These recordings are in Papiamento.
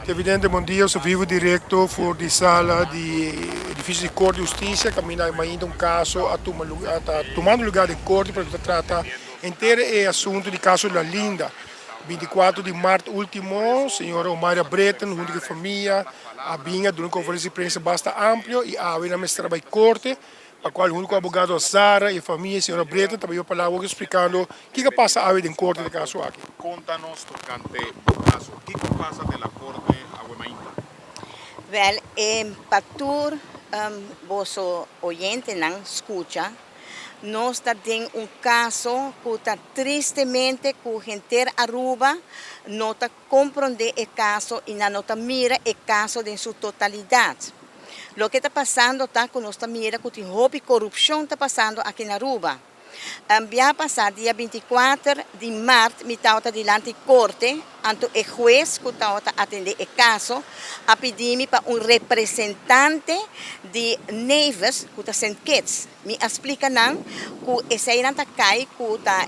Evidente, bon dia, so vivo directo for di sala di edificio di Corte di Husticia, caminda ainda un caso a tuma lugar, ta tumando lugar den Corte, pero ta trata henter e asunto di caso La Linda. 24 di maart ultimo, señora Omaira Breton, hunto cu famia, a bin a duna un conferencia di prensa basta amplio y awe nan mester a bay Corte, pa cual hunto cu abogado Zara y famia, señora Breton, ta bay palabra explicando kico a pasa awe den Corte di caso aki. Contanos tocante bo caso. Kico a pasa den la Corte awe mainta? Wel, pa tur boso oyentenan scucha, nos ta den un caso cu ta tristemente cu henter Aruba no ta comprende e caso y nan no ta mira e caso den su totalidad. Loke ta pasando ta cu nos ta mira cu tin hopi corupcion ta pasando aki na Aruba. Bia pasa dia 24 di maart mi tawata dilanti corte, anto e hues cu tawata atende e caso a pidi mi pa un representante di Nevis cu ta St. Kitts. Mi a splica nan cu eseynan ta cay cu ta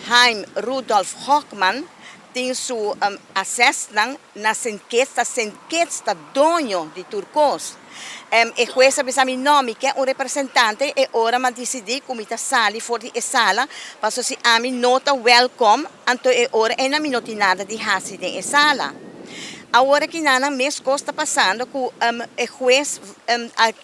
Haim Rudolf Hockman tin su assetsnan na St. Kitts, ta St. Kitts ta doño di tur cos. E hues a bisa mi no, mi ke un representante, e ora m'a dicidi cu mi ta sali for di e sala, paso si ami no ta welcome, anto e ora eynan mi no tin nada di haci den e sala. Awor aki nan mes cos ta pasando cu e hues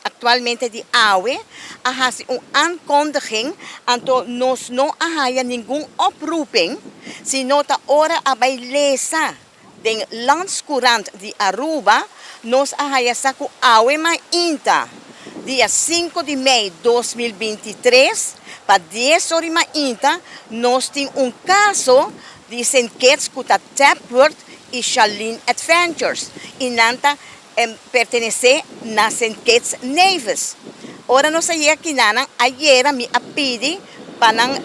actualmente di awe a haci un aankondiging, anto nos no a haya ningun oproeping, sino ta ora a bay lesa den Landscourant di Aruba, nos a haya sa cu awe mainta, dia 5 di mei 2023, pa 10 or mainta, nos tin un caso di St. Kitts cu ta Tapworth y Charlene Adventures, y nan ta pertenece na St. Kitts Nevis. Ora nos a yega kinanan, ayera mi a pidi pa nan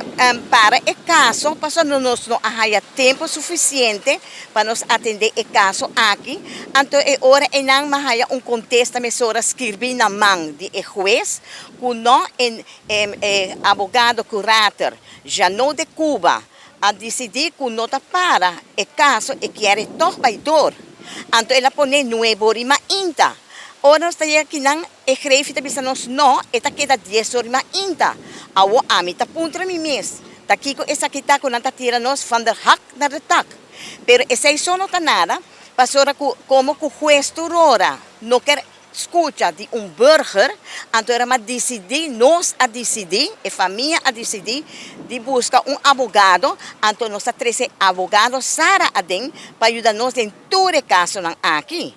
para e caso, paso nos no a haya tempo suficiente pa nos atende e caso aki. Anto e ora einan m'a haya un contesta mesora skirbi na man di e hues, cu no e abogado curator Janot de Cuba a dicidi cu no ta para e caso e kier toch bay door. Anto el a pone 9 or mainta. Ora nos ta yega kinan, e griffier ta bisa nos no, e ta keda 10 or mainta. Awo ami ta puntra mi mes, ta kiko esaki ta cu nan ta tira nos van de hak naar de tak. Pero esey so no ta nada, pasobra cu como cu hues tur ora no kier scucha di un burger, anto era m'a dicidi, nos a dicidi, e famia a dicidi di busca un abogado, anto nos a trece abogado Sara aden pa yuda nos den tur e casonan aki.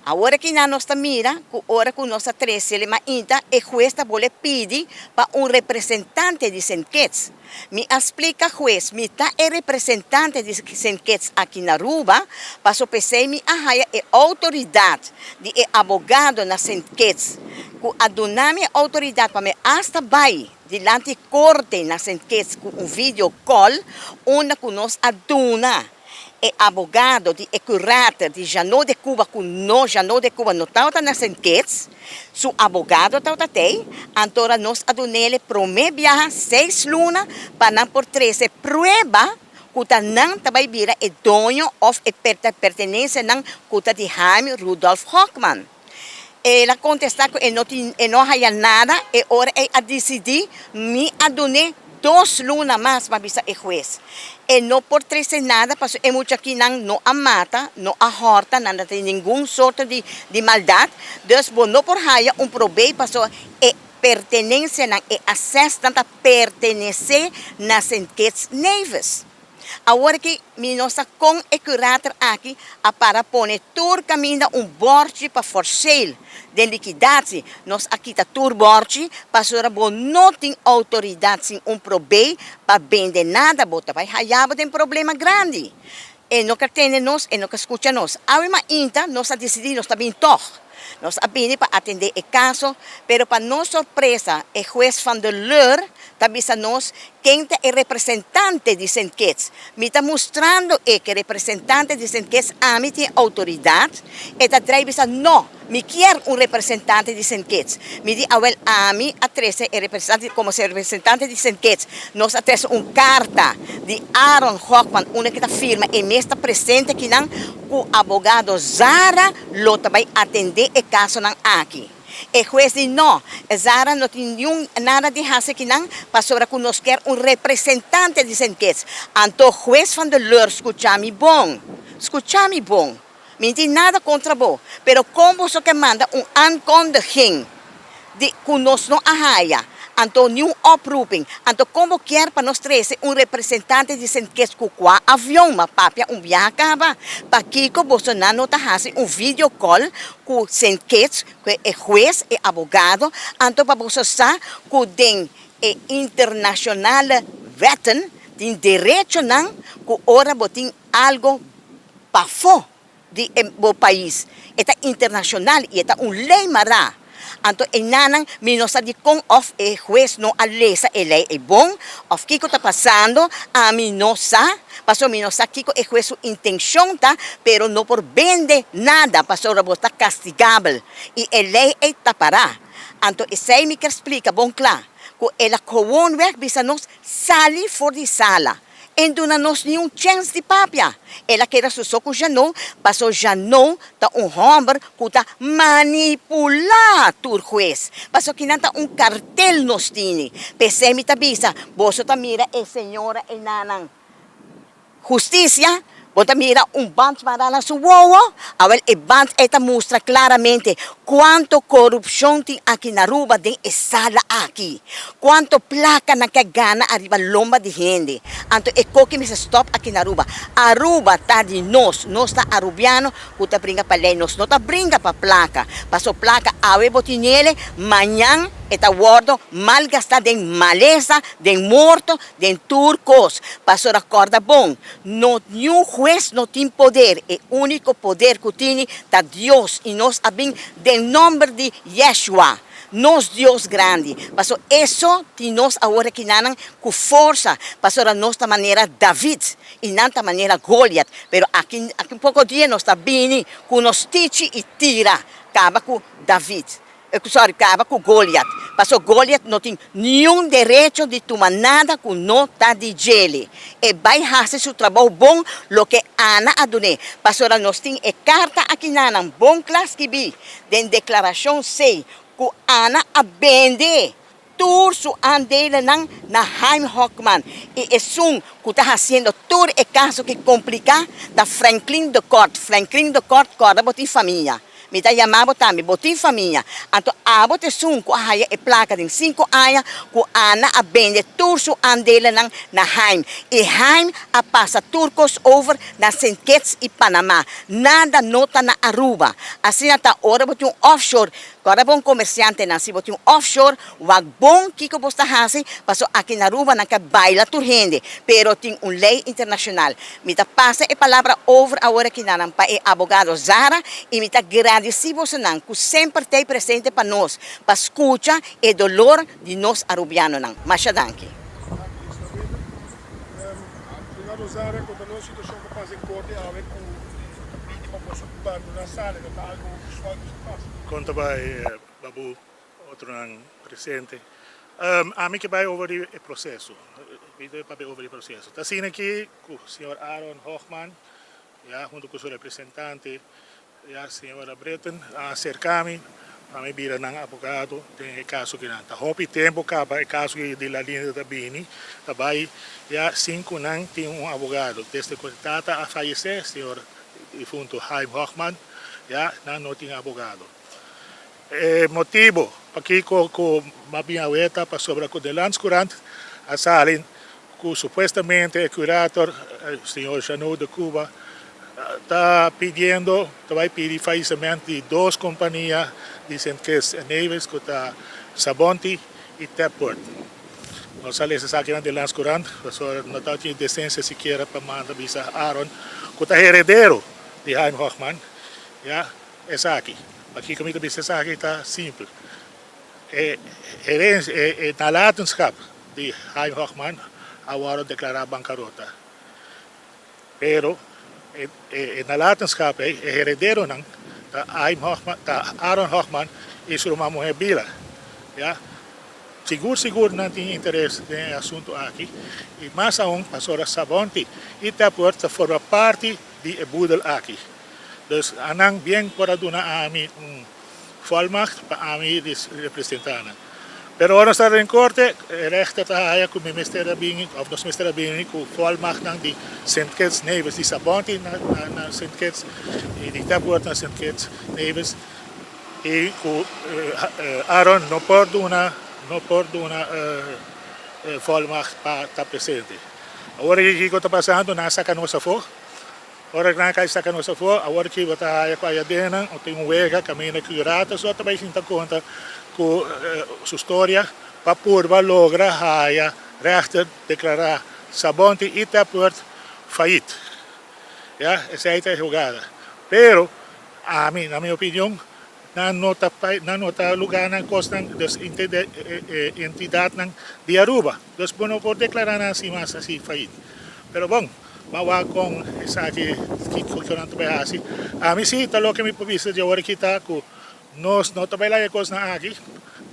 Awor aki nan nos ta mira cu ora cu nos a trece le mainta, e hues ta bolbe pidi pa un representante di St. Kitts. Mi a splica hues, mi ta e representante di St. Kitts aki na Aruba, paso pesey mi a haya e autoridad di e abogado na St. Kitts, cu a duna mi autoridad pa mi hasta bay dilanti corte na St. Kitts cu un video call, unda cu nos a duna e abogado di e curator di Janot de Cuba, cu no Janot de Cuba no tawata na St. Kitts, su abogado tawata tey, anto ora nos a dunele prome biaha 6 luna pa nan por trece prueba cu ta nan ta bay bira e doño of e pertenencia nan cu ta di Jaime Rudolf Hockman. El a contesta cu e no tin, e no haya nada, e ora ey a dicidi mi a dune 2 luna mas pa bisa e hues. E no por trece nada paso e mucha kinan no a mata, no a horta, nan no tin ningun sorto di maldad. Dus bo no por haya un probe paso e pertenencia nan, e assets nan ta pertenece na St. Kitts Nevis. Awor aki mi no sa con e curator aki a para pone tur caminda un borchi pa for sale den liquidatie. Nos a kita tur borchi pasobra bo no tin autoridad sin un probe pa bende nada, bo ta bay haya bo den problema grandi. E no ka tende nos, e no ka scucha nos. Awe mainta nos a dicidi nos ta bin toch. Nos a bini pa atende e caso, pero pa nos sorpresa e hues van der Leur ta bisa nos ken ta e representante di Sint Kitts. Mi ta mustrando e ke representante di Sint Kitts ami tin outoridat, e ta drai bisa no, mi kier un representante di Sint Kitts. Mi di awel ami a trese e representante komo representante di Sint Kitts. Nos a trese un karta di Aaron Hochman unda ke ta firma e mes ta presente akinan ku abogado Zara lo ta bai atende e kasonan aki. E hues di no, Zara no tin niun nada di hasi akinan pasobra ku nos kier un representante di Sint Kitts. Anto hues van de Leur skucha mi bon, skucha mi bon, mi no tin nada kontra bo, pero kon boso ke manda un aankondiging di ku nos no a haya anto niun oproeping, anto kon bo kier pa nos trese un representante di Sint Kitts ku kua avion? Ma papia un biaha kaba, pakiko boso nan no ta hasi un video call ku Sint Kitts, ku e hues, e abogado, anto pa boso sa ku den e internashonale wetten tin derechonan ku ora bo tin algo pafó di e bo pais, e ta internashonal i e ta un lei mará. Anto enanan mi no sa dikon òf e hues no a lesa e lei ei bon òf kiko ta pasando, ami no sa, pasobra mi no sa kiko e hues su intenshon ta, pero no por bende nada pasobra bo ta kastigabel i e lei ei ta pará. Anto esei mi kier splika bon kla, ku el a gewoonweg bisa nos sali for di sala. E duna nos ni un chèns di papia. El a keda su so ku Janot, paso Janot ta un hòmber ku ta manipulá tur hues. Paso kinan ta un kartel nos tini. P'esei mi ta bisa, boso ta mira e señora enanan hustisia, bo ta mira un band mará na su wowo? Awel e band ei ta mustra klaramente kuantu korupshon tin aki na Aruba den e sala aki. Cuanto placa nan ke gana ariba lomba di hende. Anto e koki mester stop aki na Aruba. Aruba ta di nos. Nos ta Arubiano cu ta bringa pa ley. Nos no ta bringa pa placa. Paso placa awe bo tinele, mañan e ta wordo malgasta den malesa, den morto, den tur cos. Pasobra corda bon, no niun hues no tin poder. E unico poder cu tini ta Dios y nos a bin den nomber di Yeshua. Nos Dios grandi, paso eso tin nos awor akinanan ku forsa, pasobra nos ta manera David i nan ta manera Goliat, pero aki aki un poko dia nos ta bini ku nos tichi i tira kaba ku David, sorry, kaba ku Goliat, paso Goliat no tin niun derecho di tuma nada ku no ta di djele. E bai hasi su trabou bon loke Ana a dun'é, pasobra nos tin e karta akinanan bon kla skibí Den deklarashon sei ku Ana a bende tur su aandelennan na Haim Hochman i esun ku ta hasiendo tur e kaso ki kompliká ta Franklin de Kort. Franklin de Kort kòrda bo tin famia. Mi ta yama bo tambe, bo tin famia. Anto abo ta esun ku a haya e plaka den sinku aña ku Ana a bende tur su aandelennan na Haim i Haim a pasa tur kos over na Sint Kitts i Panama. Nada no ta na Aruba. Asina ta ora bo tin un offshore, kòrda bon komersiantenan, si bo tin un offshore, wak bon kiko bo sta hasi, paso aki na Aruba nan ka baila tur hende, pero tin un lei internashonal. Mi ta pasa e palabra over awor aki na nan pa e abogado Zara i mi ta gradisí bosonan ku semper t'ei presente pa nos, pa skucha e dolor di nos arubianonan. Masha danki. Señor Rosario, conta nos situacion cu pasa den corte awe cu ta pidi pa boso bandona sala, no ta algo usual cu sa pasa. Con ta bay Babu, otronan presente. Ami ke bay over di e proceso. Mi ta papia over di e proceso. Ta asina aki cu señor Aaron Hochman, ya, hunto cu su representante, Ya señora Britten a acerca mi pa mi bira nan abogado den e caso kinan. Ta hopi tempo caba e caso di La Linda ta bini, ta bay ya sin cu nan tin un abogado. Desde cu e tata a fayece, señor difunto Haim Hochman, ya nan no tin abogado. E motibo pakico cu m'a bin awe ta pasobra cu De Landscourant a sali cu supuestamente e curator, señor Janot de Cuba, ta pidiendo, ta bay pidi faillisement di dos compania di Sint Kitts en Nevis cu ta Sabonti y Tepworth. Nos a lesa esaki na De Landscourant, pasobra no tabatin decencia sikiera pa manda bisa Aaron, cu ta heredero di Haim Hochman, ya. Esaki. Pakiko mi ta bisa esaki ta simpel. E herencia, e nalatenschap di Haim Hochman a wòrdu deklará bankarota. Pero e nalatenschap ei, e herederonan ta Haim Hochman, ta Aaron Hochman i su ruman muhé Bila. Ya. Sigur sigur nan tin interes den e asuntu aki i mas aun pasobra Sabonti i Tepworth ta forma parti di e boedel aki. Dus anan bien por a duna ami un volmacht pa ami representa nan. Pero ora nos ta den korte, e rechter ta haya ku mi mester a bini of nos mester a bini ku volmachtnan di Sint Kitts Nevis, di Sabonti na Sint Kitts i di Tepworth na Sint Kitts Nevis i ku Aaron no por duna no por duna volmacht pa ta presente. Awor aki kiko ta pasando? Nan a saka nos afó. Ora nan a kai saka nos afó, awor ki bo ta haya ku aya den nan tin un wega kaminda ku rato so ta bai sinta konta ku su storia pa purba logra haya rechter deklará Sabonti i Tepworth fayit. Ya, esei ta e hugada. Pero ami, na mi opinion, nan no ta nan no ta lugánan kosnan, dus entidatnan di Aruba. Dus bo no por deklará nan así mas así fayit. Pero bon. Ban wak kon esaki kiko ku nan ta bai hasi. Ami si ta loke mi por bisa dje ora aki ta ku nos no ta bai laga e kosnan aki.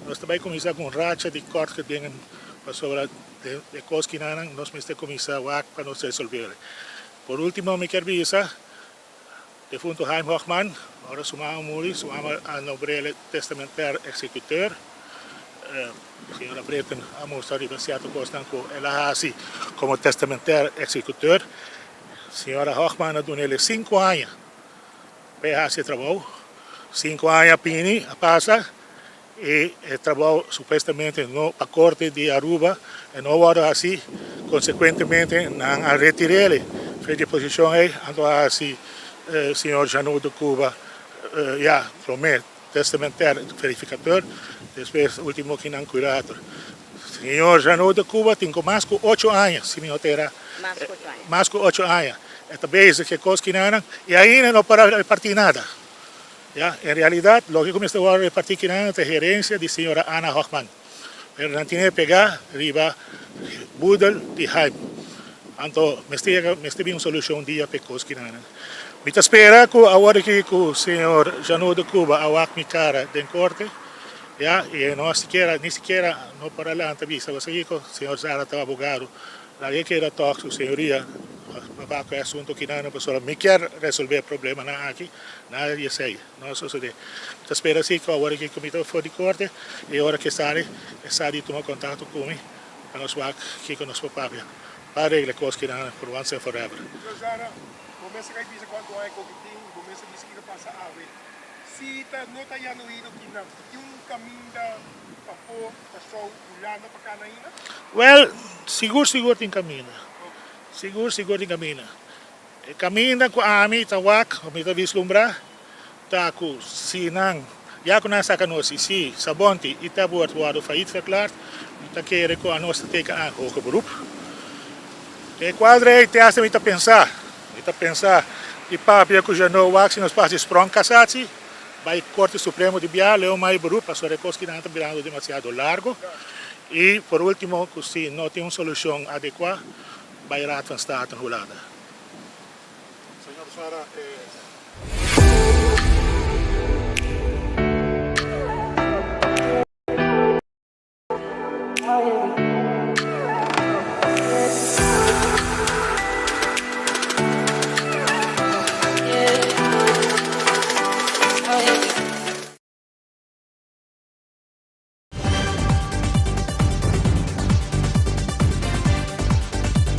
Nos ta bai kuminsá ku un racha di kort gedingen pasobra e kos kinanan nos mester kuminsá wak pa nos resolver. Por ultimo mi kier bisa defunto Haim Hochman ora su mama muri su mama a nombr'el testamentair executeur. Señora Britten a mustra riba cierto cosnan cu el a haci como testamentair executeur. Señora Hochman a dun'el e cinco aña pa e haci e trabou. Cinco aña pini a pasa y e trabou supuestamente no pa corte di Aruba e no a wordo haci. Consecuentemente nan a retir'el for di e posicion ey anto a haci señor Janot de Cuba ya prome. Testamentair verificateur, despues ultimo kinan curator. Señor Janot de Cuba tin cu mas cu ocho aña, si mi no ta era, Mas cu ocho aña. mas cu ocho aña. E ta bezig cu e cos kinanan y ainda no por a reparti nada. Ya, en realidad loke cu mester worde reparti kinanan ta herencia di señora Ana Hochman. Pero nan tin e pega riba boedel di Haim. Anto mester yega, mester bin un solucion dia p'e cos kinanan. Mi ta spera cu awor aki cu señor Janot de Cuba a wak mi cara den corte, ya, y e no a sikiera, ni sikiera no por a lanta bisa cosa kico, señor Zara ta abogado, laga e keda tok su señoria pa wak cu e asunto kinanan pasobra mi kier resolve e problemanan aki, nada di esey no a sosode. Mi ta spera si cu awor aki cu mi ta for di corte y ora cu e sali, e sa di tuma contacto cu mi pa nos wak kico nos por papia pa regla e cos kinanan for once and forever. Señor Zara, Bo mester kai bisa kuantu aña ku tin, bo mester bisa kiko pasa awe. Si ta no ta yano oido kinan, tin un kaminda pafó, Kòrsou, Hulanda pa kana ainda? Wèl, sigur sigur tin kaminda. Sigur sigur tin kaminda. E kaminda ku ami ta wak, mi ta vislumbrá, ta ku si nan, ya ku nan saka nos i si Sabonti i Tebworth wòrdu failliet verklaard, mi ta kere ku anos ta teken aan hoger beroep. Den e kuadro ei te hasta mi ta pensa, mi ta pensa di papia ku Janot wak si nos por hasi sprongcassatie bai Korte Supremo di bia leu mai beroep pasobra e kos kinan ta birando demasiado largo i por ultimo ku si no tin un solushon adekua bai Raad van State Hulanda. Señor Sara, e.